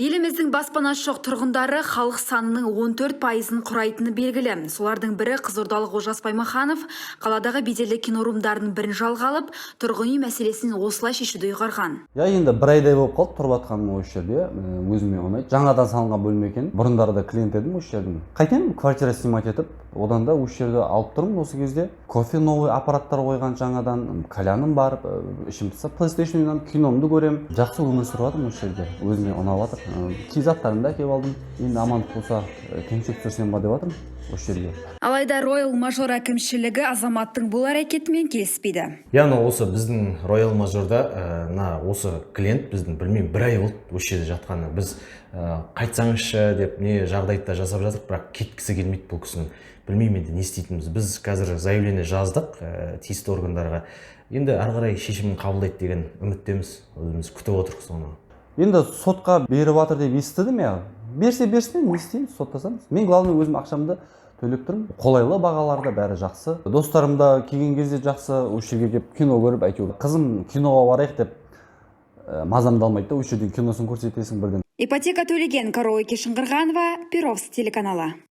Еліміздің баспанасы жоқ тұрғындары халық санының 14%-ын құрайтыны белгілі. Солардың бірі қызылордалық Олжас Баймаханов қаладағы беделді кинорумдардың бірін жалға алып, тұрғын үй мәселесін осылай шешуді ұйғарған. Иә, енді бір айдай болып қалды тұрып жатқаным осы жерде. Өзіме ұнайды, жаңадан салынған бөлме екен. Бұрындары да клиент едім осы жердің. Қайтемін, квартира снимать етіп, одан да осы жерде алып тұрмын. Осы кезде кофе, новый аппараттар қойған жаңадан, кальяным бар, ішім пысса, PlayStation ойнап, киномды көремін. Жақсы өмір сүріп жатырмын осы жерде, өзіме ұнап жатыр. Кей заттарымды әкеліп алдым. Енді амандық болса, келіншек түсірсем ба деп жатырмын осы жерге. Алайда Роял Мажор әкімшілігі азаматтың бұл әрекетімен келіспейді. Иә, мына осы біздің Роял Мажорда мына осы клиент біздің, білмеймін, бір ай болды осы жерде жатқанына. Біз қайтсаңызшы деп не жағдайды да жасап жатырмық, бірақ кеткісі келмейді бұл кісінің. Білмеймін енді не істейтінімізді. Біз қазір заявление жаздық тиісті органдарға. Енді ары қарай шешімін қабылдайды деген үміттеміз, өзіміз күтіп отырмық соны. Енді сотқа беріп жатыр деп естідім. Иә, берсе берсін, не істейміз, соттасамыз. Мен, главное, өзім ақшамды төлеп тұрмын. Қолайлы бағаларда, бәрі жақсы. Достарым да келген кезде жақсы, осы жерге келіп кино көріп, әйтеуір қызым киноға барайық деп мазамды алмайды да, осы жерден киносын көрсетесің бірден. Ипотека төлеген, Караоке Шыңғырғанова, Перовск телеканалы.